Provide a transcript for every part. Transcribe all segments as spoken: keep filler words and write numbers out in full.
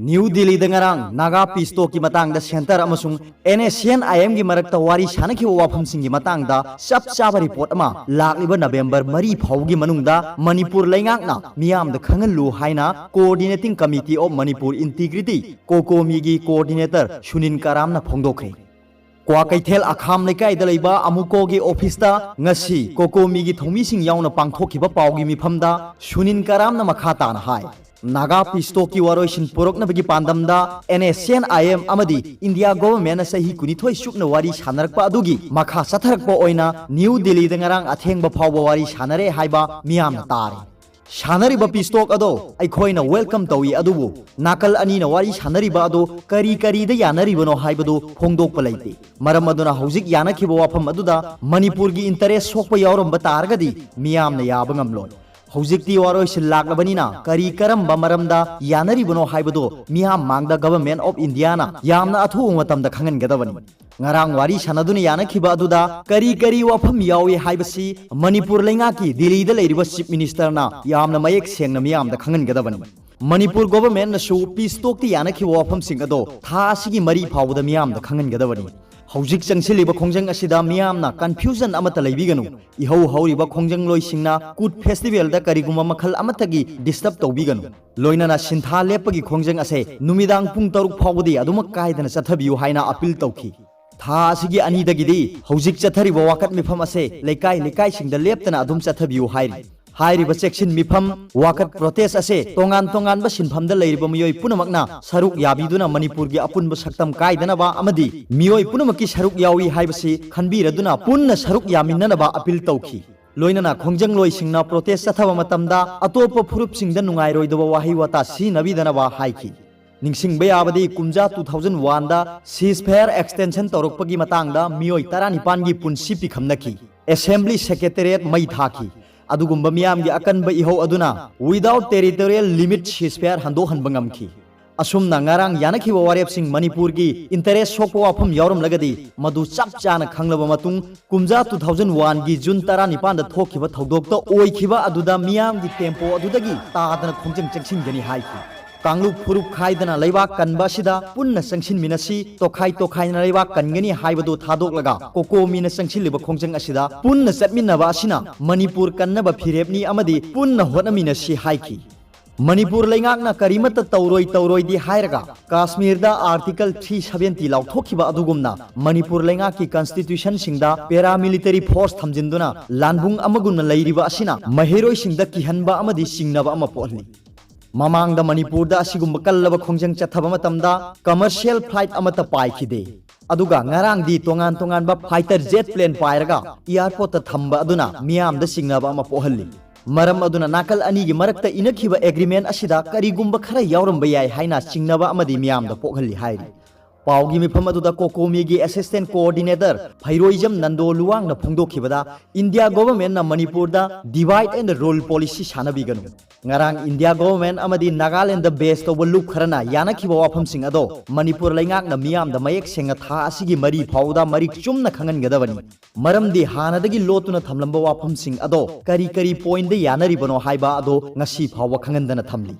New ꯗꯤꯜꯂꯤꯗ ꯉꯔꯥꯡ Naga piece ꯇꯣꯛꯀꯤ ꯃꯇꯥꯡꯗ ꯁꯦꯟꯇꯔ ꯑꯃꯁꯨꯡ NSCN-IM-ꯒꯤ ꯃꯔꯛꯇ ꯋꯥꯔꯤ ꯁꯥꯅꯈꯤꯕ ꯋꯥꯐꯝꯁꯤꯡꯒꯤ ꯃꯇꯥꯡꯗ ꯆꯞ ꯆꯥꯕ ꯔꯤꯄꯣꯔꯠ ꯑꯃ ꯂꯥꯛꯂꯤꯕ ꯅꯕꯦꯝꯕꯔ ꯃꯔꯤ ꯐꯥꯎꯒꯤ ꯃꯅꯨꯡꯗ ꯃꯅꯤꯄꯨꯔ ꯂꯩꯉꯥꯛꯅ ꯃꯤꯌꯥꯝꯗ ꯈꯪꯍꯜꯂꯨ ꯍꯥꯏꯅ Coordinating Committee of Manipur Integrity, ꯀꯣꯀꯣꯃꯤꯒꯤ ꯀꯣꯑꯣꯔꯗꯤꯅꯦꯇꯔ ꯁꯨꯅꯤꯟ ꯀꯔꯥꯝꯅ ꯐꯣꯡꯗꯣꯛꯈ꯭ꯔꯦ꯫ ꯀ꯭ꯋꯥꯀꯩꯊꯦꯜ ꯑꯈꯥꯝ ꯂꯩꯀꯥꯏꯗ ꯂꯩꯕ ꯑꯃꯨꯀꯣꯒꯤ ꯑꯣꯐꯤꯁꯇ ꯉꯁꯤ ꯀꯣꯀꯣꯃꯤꯒꯤ ꯊꯧꯃꯤꯁꯤꯡ ꯌꯥꯎꯅ ꯄꯥꯡꯊꯣꯛꯈꯤꯕ ꯄꯥꯎꯒꯤ ꯃꯤꯐꯝꯗ ꯁꯨꯅꯤꯟ ꯀꯔꯥꯝꯅ ꯃꯈꯥ ꯇꯥꯅ ꯍꯥꯏ, ꯅꯥꯒꯥ ꯄꯤꯁ ꯇꯣꯛꯀꯤ ꯋꯥꯔꯣꯏꯁꯤꯟ ꯄꯨꯔꯛꯅꯕꯒꯤ ꯄꯥꯟꯗꯝꯗ NSCN-IM ꯑꯃꯗꯤ ꯏꯟꯗꯤꯌꯥ ꯒꯣꯚꯔꯟꯃꯦꯟꯠꯅ ꯆꯍꯤ ꯀꯨꯟꯅꯤꯊꯣꯏ ꯆꯨꯞꯅ ꯋꯥꯔꯤ ꯁꯥꯟꯅꯔꯛꯄ ꯑꯗꯨꯒꯤ ꯃꯈꯥ ꯆꯠꯊꯔꯛꯄ ꯑꯣꯏꯅ ꯅ꯭ꯌꯨ ꯗꯤꯜꯂꯤꯗ ꯉꯔꯥꯡ ꯑꯊꯦꯡꯕ ꯐꯥꯎꯕ ꯋꯥꯔꯤ ꯁꯥꯟꯅꯔꯦ ꯍꯥꯏꯕ ꯃꯤꯌꯥꯝꯅ ꯇꯥꯔꯦ꯫ ꯁꯥꯟꯅꯔꯤꯕ ꯄꯤꯁ ꯇꯣꯛ ꯑꯗꯣ ꯑꯩꯈꯣꯏꯅ ꯋꯦꯜꯀꯝ ꯇꯧꯏ, ꯑꯗꯨꯕꯨ ꯅꯥꯀꯜ ꯑꯅꯤꯅ ꯋꯥꯔꯤ ꯁꯥꯟꯅꯔꯤꯕ ꯑꯗꯨ ꯀꯔꯤ ꯀꯔꯤꯗ ꯌꯥꯅꯔꯤꯕꯅꯣ ꯍꯥꯏꯕꯗꯨ ꯐꯣꯡꯗꯣꯛꯄ ꯂꯩꯇꯦ꯫ ꯃꯔꯝ ꯑꯗꯨꯅ ꯍꯧꯖꯤꯛ ꯌꯥꯅꯈꯤꯕ ꯋꯥꯐꯝ ꯑꯗꯨꯗ ꯃꯅꯤꯄꯨꯔꯒꯤ ꯏꯟꯇꯔꯦꯁ ꯁꯣꯛꯄ ꯌꯥꯎꯔꯝꯕ ꯇꯥꯔꯒꯗꯤ ꯃꯤꯌꯥꯝꯅ ꯌꯥꯕ ꯉꯝꯂꯣꯏ꯫ ꯍꯧꯖꯤꯛꯇꯤ ꯋꯥꯔꯣꯏꯁꯤꯜ ꯂꯥꯛꯂꯕꯅꯤꯅ ꯀꯔꯤ ꯀꯔꯝꯕ ꯃꯔꯝꯗ ꯌꯥꯅꯔꯤꯕꯅꯣ ꯍꯥꯏꯕꯗꯨ ꯃꯤꯌꯥꯝ ꯃꯥꯡꯗ ꯒꯚꯔꯟꯃꯦꯟꯠ ꯑꯣꯐ ꯏꯟꯗꯤꯌꯥꯅ ꯌꯥꯝꯅ ꯑꯊꯨꯕ ꯃꯇꯝꯗ ꯈꯪꯍꯟꯒꯗꯕꯅꯤ꯫ ꯉꯔꯥꯡ ꯋꯥꯔꯤ ꯁꯥꯟꯅꯗꯨꯅ ꯌꯥꯅꯈꯤꯕ ꯑꯗꯨꯗ ꯀꯔꯤ ꯀꯔꯤ ꯋꯥꯐꯝ ꯌꯥꯎꯏ ꯍꯥꯏꯕꯁꯤ ꯃꯅꯤꯄꯨꯔ ꯂꯩꯉꯥꯛꯀꯤ ꯗꯤꯜꯂꯤꯗ ꯂꯩꯔꯤꯕ ꯆꯤꯐ ꯃꯤꯅꯤꯁꯇꯔꯅ ꯌꯥꯝꯅ ꯃꯌꯦꯛ ꯁꯦꯡꯅ ꯃꯤꯌꯥꯝꯗ ꯈꯪꯍꯟꯒꯗꯕꯅꯤ꯫ ꯃꯅꯤꯄꯨꯔ ꯒꯣꯚꯔꯟꯃꯦꯟꯠꯅꯁꯨ ꯄꯤꯁ ꯇꯣꯛꯇ ꯌꯥꯅꯈꯤꯕ ꯋꯥꯐꯝꯁꯤꯡ ꯑꯗꯣ ꯊꯥ ꯑꯁꯤꯒꯤ ꯃꯔꯤ ꯐꯥꯎꯕꯗ ꯃꯤꯌꯥꯝꯗ ꯈꯪꯍꯟꯒꯗꯕꯅꯤ꯫ ꯍꯧꯖꯤꯛ ꯆꯪꯁꯤꯜꯂꯤꯕ ꯈꯣꯡꯖꯪ ꯑꯁꯤꯗ ꯃꯤꯌꯥꯝꯅ ꯀꯟꯐ꯭ꯌꯨꯖꯟ ꯑꯃꯠꯇ ꯂꯩꯕꯤꯒꯅꯨ꯫ ꯏꯍꯧ ꯍꯧꯔꯤꯕ ꯈꯣꯡꯖꯪꯂꯣꯏꯁꯤꯡꯅ ꯀꯨꯠ ꯐꯦꯁꯇꯤꯚꯦꯜꯗ ꯀꯔꯤꯒꯨꯝꯕ ꯃꯈꯜ ꯑꯃꯠꯇꯒꯤ ꯗꯤꯁꯇꯔꯕ ꯇꯧꯕꯤꯒꯅꯨ꯫ ꯂꯣꯏꯅꯅ ꯁꯤꯟꯊꯥ ꯂꯦꯞꯄꯒꯤ ꯈꯣꯡꯖꯪ ꯑꯁꯦ ꯅꯨꯃꯤꯗꯥꯡ ꯄꯨꯡ ꯇꯔꯨꯛ ꯐꯥꯎꯕꯗꯤ ꯑꯗꯨꯃꯛ ꯀꯥꯏꯗꯅ ꯆꯠꯊꯕꯤꯌꯨ ꯍꯥꯏꯅ ꯑꯄꯤꯜ ꯇꯧꯈꯤ꯫ ꯊꯥ ꯑꯁꯤꯒꯤ ꯑꯅꯤꯗꯒꯤꯗꯤ ꯍꯧꯖꯤꯛ ꯆꯠꯊꯔꯤꯕ ꯋꯥꯀꯠ ꯃꯤꯐꯝ ꯑꯁꯦ ꯂꯩꯀꯥꯏ ꯂꯩꯀꯥꯏꯁꯤꯡꯗ ꯂꯦꯞꯇꯅ ꯑꯗꯨꯝ ꯆꯠꯊꯕꯤꯌꯨ ꯍꯥꯏꯔꯤ꯫ ꯍꯥꯏꯔꯤꯕ ꯆꯦꯛꯁꯤꯟ ꯃꯤꯐꯝ ꯋꯥꯀꯠ ꯄ꯭ꯔꯣꯇꯦꯁ ꯑꯁꯦ ꯇꯣꯉꯥꯟ ꯇꯣꯉꯥꯟꯕ ꯁꯤꯟꯐꯝꯗ ꯂꯩꯔꯤꯕ ꯃꯤꯑꯣꯏ ꯄꯨꯝꯅꯃꯛꯅ ꯁꯔꯨꯛ ꯌꯥꯕꯤꯗꯨꯅ ꯃꯅꯤꯄꯨꯔꯒꯤ ꯑꯄꯨꯟꯕ ꯁꯛꯇꯝ ꯀꯥꯏꯗꯅꯕ ꯑꯃꯗꯤ ꯃꯤꯑꯣꯏ ꯄꯨꯝꯅꯃꯛꯀꯤ ꯁꯔꯨꯛ ꯌꯥꯎꯏ ꯍꯥꯏꯕꯁꯤ ꯈꯟꯕꯤꯔꯗꯨꯅ ꯄꯨꯟꯅ ꯁꯔꯨꯛ ꯌꯥꯃꯤꯟꯅꯅꯕ ꯑꯄꯤꯜ ꯇꯧꯈꯤ꯫ ꯂꯣꯏꯅꯅ ꯈꯣꯡꯖꯪꯂꯣꯏꯁꯤꯡꯅ ꯄ꯭ꯔꯣꯇꯦꯁ ꯆꯠꯊꯕ ꯃꯇꯝꯗ ꯑꯇꯣꯞꯄ ꯐꯨꯔꯨꯞꯁꯤꯡꯗ ꯅꯨꯡꯉꯥꯏꯔꯣꯏꯗꯕ ꯋꯥꯍꯩ ꯋꯥꯇꯥ ꯁꯤꯖꯤꯟꯅꯕꯤꯗꯅꯕ ꯍꯥꯏꯈꯤ꯫ ꯅꯤꯡꯁꯤꯡꯕ ꯌꯥꯕꯗꯤ ꯀꯨꯝꯖꯥ two thousand one ꯗ ceasefire extension ꯇꯧꯔꯛꯄꯒꯤ ꯃꯇꯥꯡꯗ ꯃꯤꯑꯣꯏ ꯇꯔꯥꯅꯤꯄꯥꯟꯒꯤ ꯄꯨꯟꯁꯤ ꯄꯤꯈꯝꯅꯈꯤ꯫ ꯑꯦꯁꯦꯝꯕ꯭ꯂꯤ ꯁꯦꯀ꯭ꯔꯦꯇꯦꯔꯤꯌꯦꯠ ꯃꯩ ꯊꯥꯈꯤ꯫ ꯑꯗꯨꯒꯨꯝꯕ ꯃꯤꯌꯥꯝꯒꯤ ꯑꯀꯟꯕ ꯏꯍꯧ ꯑꯗꯨꯅ without territorial limit ceasefire ꯍꯟꯗꯣꯛꯍꯟꯕ ꯉꯝꯈꯤ꯫ ꯑꯁꯨꯝꯅ ꯉꯔꯥꯡ ꯌꯥꯅꯈꯤꯕ ꯋꯥꯔꯦꯞꯁꯤꯡ ꯃꯅꯤꯄꯨꯔꯒꯤ ꯏꯟꯇꯔꯦꯁ ꯁꯣꯛꯄ ꯋꯥꯐꯝ ꯌꯥꯎꯔꯝꯂꯒꯗꯤ ꯃꯗꯨ ꯆꯞ ꯆꯥꯅ ꯈꯪꯂꯕ ꯃꯇꯨꯡ ꯀꯨꯝꯖꯥ two thousand one ꯒꯤ ꯖꯨꯟ ꯇꯔꯥꯅꯤꯄꯥꯟꯗ ꯊꯣꯛꯈꯤꯕ ꯊꯧꯗꯣꯛꯇ ꯑꯣꯏꯈꯤꯕ ꯑꯗꯨꯗ ꯃꯤꯌꯥꯝꯒꯤ ꯇꯦꯝꯄꯣ ꯑꯗꯨꯗꯒꯤ ꯇꯥꯗꯅ ꯈꯣꯡꯖꯪ ꯆꯪꯁꯤꯟꯒꯅꯤ ꯍꯥꯏꯈꯤ꯫ ꯀꯥꯡꯂꯨꯞ ꯐꯨꯔꯨꯞ ꯈꯥꯏꯗꯅ ꯂꯩꯕꯥꯛ ꯀꯟꯕ ꯑꯁꯤꯗ ꯄꯨꯟꯅ ꯆꯪꯁꯤꯟꯃꯤꯟꯅꯁꯤ, ꯇꯣꯈꯥꯏ ꯇꯣꯈꯥꯏꯅ ꯂꯩꯕꯥꯛ ꯀꯟꯒꯅꯤ ꯍꯥꯏꯕꯗꯨ ꯊꯥꯗꯣꯛꯂꯒ ꯀꯣꯀꯣꯃꯤꯅ ꯆꯪꯁꯤꯜꯂꯤꯕ ꯈꯣꯡꯖꯪ ꯑꯁꯤꯗ ꯄꯨꯟꯅ ꯆꯠꯃꯤꯟꯅꯕ ꯑꯁꯤꯅ ꯃꯅꯤꯄꯨꯔ ꯀꯟꯅꯕ ꯐꯤꯔꯦꯞꯅꯤ ꯑꯃꯗꯤ ꯄꯨꯟꯅ ꯍꯣꯠꯅꯃꯤꯟꯅꯁꯤ ꯍꯥꯏꯈꯤ꯫ ꯃꯅꯤꯄꯨꯔ ꯂꯩꯉꯥꯛꯅ ꯀꯔꯤꯃꯠꯇ ꯇꯧꯔꯣꯏ ꯇꯧꯔꯣꯏꯗꯤ ꯍꯥꯏꯔꯒ ꯀꯥꯁꯃꯤꯔꯗ Article three seventy ꯂꯥꯎꯊꯣꯛꯈꯤꯕ ꯑꯗꯨꯒꯨꯝꯅ ꯃꯅꯤꯄꯨꯔ ꯂꯩꯉꯥꯛꯀꯤ constitutionꯁꯤꯡꯗ paramilitary force ꯊꯝꯖꯤꯟꯗꯨꯅ ꯂꯥꯟꯕꯨꯡ ꯑꯃꯒꯨꯝꯅ ꯂꯩꯔꯤꯕ ꯑꯁꯤꯅ ꯃꯍꯩꯔꯣꯏꯁꯤꯡꯗ ꯀꯤꯍꯟꯕ ꯑꯃꯗꯤ ꯆꯤꯡꯅꯕ ꯑꯃ ꯄꯣꯛꯍꯜꯂꯤ꯫ ꯃꯃꯥꯡꯗ ꯃꯅꯤꯄꯨꯔꯗ ꯑꯁꯤꯒꯨꯝꯕ ꯀꯜꯂꯕ ꯈꯣꯡꯖꯪ ꯆꯠꯊꯕ ꯃꯇꯝꯗ commercial flight ꯑꯃꯠꯇ ꯄꯥꯏꯈꯤꯗꯦ꯫ ꯑꯗꯨꯒ ꯉꯔꯥꯡꯗꯤ ꯇꯣꯉꯥꯟ ꯇꯣꯉꯥꯟꯕ fighter jet plane ꯄꯥꯏꯔꯒ airportꯇ ꯊꯝꯕ ꯑꯗꯨꯅ ꯃꯤꯌꯥꯝꯗ ꯆꯤꯡꯅꯕ ꯑꯃ ꯄꯣꯛꯍꯜꯂꯤ꯫ ꯃꯔꯝ ꯑꯗꯨꯅ ꯅꯥꯀꯜ ꯑꯅꯤꯒꯤ ꯃꯔꯛꯇ ꯏꯅꯈꯤꯕ agreement ꯑꯁꯤꯗ ꯀꯔꯤꯒꯨꯝꯕ ꯈꯔ ꯌꯥꯎꯔꯝꯕ ꯌꯥꯏ ꯍꯥꯏꯅ ꯆꯤꯡꯅꯕ ꯑꯃꯗꯤ ꯃꯤꯌꯥꯝꯗ ꯄꯣꯛꯍꯜꯂꯤ ꯍꯥꯏꯔꯤ꯫ ꯄꯥꯎꯒꯤ ꯃꯤꯐꯝ ꯑꯗꯨꯗ ꯀꯣꯀꯣꯃꯤꯒꯤ assistant coordinator ꯐꯩꯔꯣꯏꯖꯝ ꯅꯟꯗꯣ ꯂꯨꯋꯥꯡꯅ ꯐꯣꯡꯗꯣꯛꯈꯤꯕꯗ, India governmentꯅ ꯃꯅꯤꯄꯨꯔꯗ divide and rule policy ꯁꯥꯟꯅꯕꯤꯒꯅꯨ꯫ ꯉꯔꯥꯡ India government ꯑꯃꯗꯤ ꯅꯥꯒꯥꯂꯦꯟꯗ base ꯇꯧꯕ ꯂꯨꯞ ꯈꯔꯅ ꯌꯥꯅꯈꯤꯕ ꯋꯥꯐꯝꯁꯤꯡ ꯑꯗꯣ ꯃꯅꯤꯄꯨꯔ ꯂꯩꯉꯥꯛꯅ ꯃꯤꯌꯥꯝꯗ ꯃꯌꯦꯛ ꯁꯦꯡꯅ ꯊꯥ ꯑꯁꯤꯒꯤ ꯃꯔꯤ ꯐꯥꯎꯕꯗ ꯃꯔꯤꯛ ꯆꯨꯝꯅ ꯈꯪꯍꯟꯒꯗꯕꯅꯤ꯫ ꯃꯔꯝꯗꯤ ꯍꯥꯟꯅꯗꯒꯤ ꯂꯣꯠꯇꯨꯅ ꯊꯝꯂꯝꯕ ꯋꯥꯐꯝꯁꯤꯡ ꯑꯗꯣ ꯀꯔꯤ ꯀꯔꯤ pointꯗ ꯌꯥꯅꯔꯤꯕꯅꯣ ꯍꯥꯏꯕ ꯑꯗꯣ ꯉꯁꯤ ꯐꯥꯎꯕ ꯈꯪꯍꯟꯗꯅ ꯊꯝꯂꯤ꯫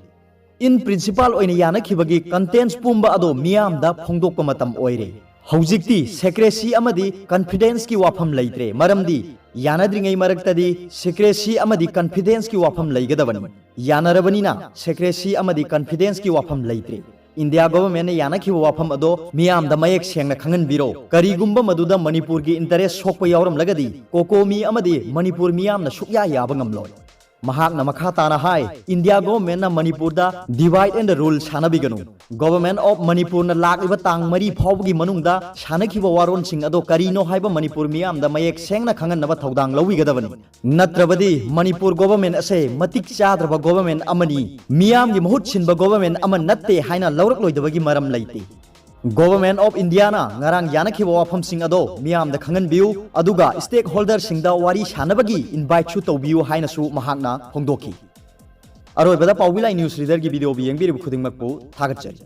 In principle ꯑꯣꯏꯅ ꯌꯥꯅꯈꯤꯕꯒꯤ contents ꯄꯨꯝꯕ ꯑꯗꯣ ꯃꯤꯌꯥꯝꯗ ꯐꯣꯡꯗꯣꯛꯄ ꯃꯇꯝ ꯑꯣꯏꯔꯦ꯫ ꯍꯧꯖꯤꯛꯇꯤ secrecy ꯑꯃꯗꯤ confidenceꯀꯤ ꯋꯥꯐꯝ ꯂꯩꯇ꯭ꯔꯦ, ꯃꯔꯝꯗꯤ ꯌꯥꯅꯗ꯭ꯔꯤꯉꯩ ꯃꯔꯛꯇꯗꯤ secrecy ꯑꯃꯗꯤ confidenceꯀꯤ ꯋꯥꯐꯝ ꯂꯩꯒꯗꯕꯅꯤ꯫ ꯌꯥꯅꯔꯕꯅꯤꯅ secrecy ꯑꯃꯗꯤ confidenceꯀꯤ ꯋꯥꯐꯝ ꯂꯩꯇ꯭ꯔꯦ꯫ India governmentꯅ ꯌꯥꯅꯈꯤꯕ ꯋꯥꯐꯝ ꯑꯗꯣ ꯃꯤꯌꯥꯝꯗ ꯃꯌꯦꯛ ꯁꯦꯡꯅ ꯈꯪꯍꯟꯕꯤꯔꯣ꯫ ꯀꯔꯤꯒꯨꯝꯕ ꯃꯗꯨꯗ ꯃꯅꯤꯄꯨꯔꯒꯤ interest ꯁꯣꯛꯄ ꯌꯥꯎꯔꯝꯂꯒꯗꯤ ꯀꯣꯀꯣꯃꯤ ꯑꯃꯗꯤ ꯃꯅꯤꯄꯨꯔ ꯃꯤꯌꯥꯝꯅ ꯁꯨꯛꯌꯥ ꯌꯥꯕ ꯉꯝꯂꯣꯏ꯫ ꯃꯍꯥꯛꯅ ꯃꯈꯥ ꯇꯥꯅ ꯍꯥꯏ, India governmentꯅ ꯃꯅꯤꯄꯨꯔꯗ divide and rule ꯁꯥꯟꯅꯕꯤꯒꯅꯨ꯫ Government of ꯃꯅꯤꯄꯨꯔꯅ ꯂꯥꯛꯂꯤꯕ ꯇꯥꯡ ꯃꯔꯤ ꯐꯥꯎꯕꯒꯤ ꯃꯅꯨꯡꯗ ꯁꯥꯟꯅꯈꯤꯕ ꯋꯥꯔꯣꯜꯁꯤꯡ ꯑꯗꯣ ꯀꯔꯤꯅꯣ ꯍꯥꯏꯕ ꯃꯅꯤꯄꯨꯔ ꯃꯤꯌꯥꯝꯗ ꯃꯌꯦꯛ ꯁꯦꯡꯅ ꯈꯪꯍꯟꯅꯕ ꯊꯧꯗꯥꯡ ꯂꯧꯕꯤꯒꯗꯕꯅꯤ꯫ ꯅꯠꯇ꯭ꯔꯕꯗꯤ ꯃꯅꯤꯄꯨꯔ government ꯑꯁꯦ ꯃꯇꯤꯛ ꯆꯥꯗ꯭ꯔꯕ government ꯑꯃꯅꯤ, ꯃꯤꯌꯥꯝꯒꯤ ꯃꯍꯨꯠ ꯁꯤꯟꯕ government ꯑꯃ ꯅꯠꯇꯦ ꯍꯥꯏꯅ ꯂꯧꯔꯛꯂꯣꯏꯗꯕꯒꯤ ꯃꯔꯝ ꯂꯩꯇꯦ꯫ Government of Indiaꯅ ꯉꯔꯥꯡ ꯌꯥꯅꯈꯤꯕ ꯋꯥꯐꯝꯁꯤꯡ ꯑꯗꯣ ꯃꯤꯌꯥꯝꯗ ꯈꯪꯍꯟꯕꯤꯌꯨ, ꯑꯗꯨꯒ stakeholderꯁꯤꯡꯗ ꯋꯥꯔꯤ ꯁꯥꯅꯕꯒꯤ inviteꯁꯨ ꯇꯧꯕꯤꯌꯨ ꯍꯥꯏꯅꯁꯨ ꯃꯍꯥꯛꯅ ꯐꯣꯡꯗꯣꯛꯈꯤ꯫ ꯑꯔꯣꯏꯕꯗ ꯄꯥꯎꯕꯤ ꯂꯥꯏ news readerꯒꯤ videoꯕꯨ ꯌꯦꯡꯕꯤꯔꯤꯕ ꯈꯨꯗꯤꯡꯃꯛꯄꯨ ꯊꯥꯒꯠꯆꯔꯤ꯫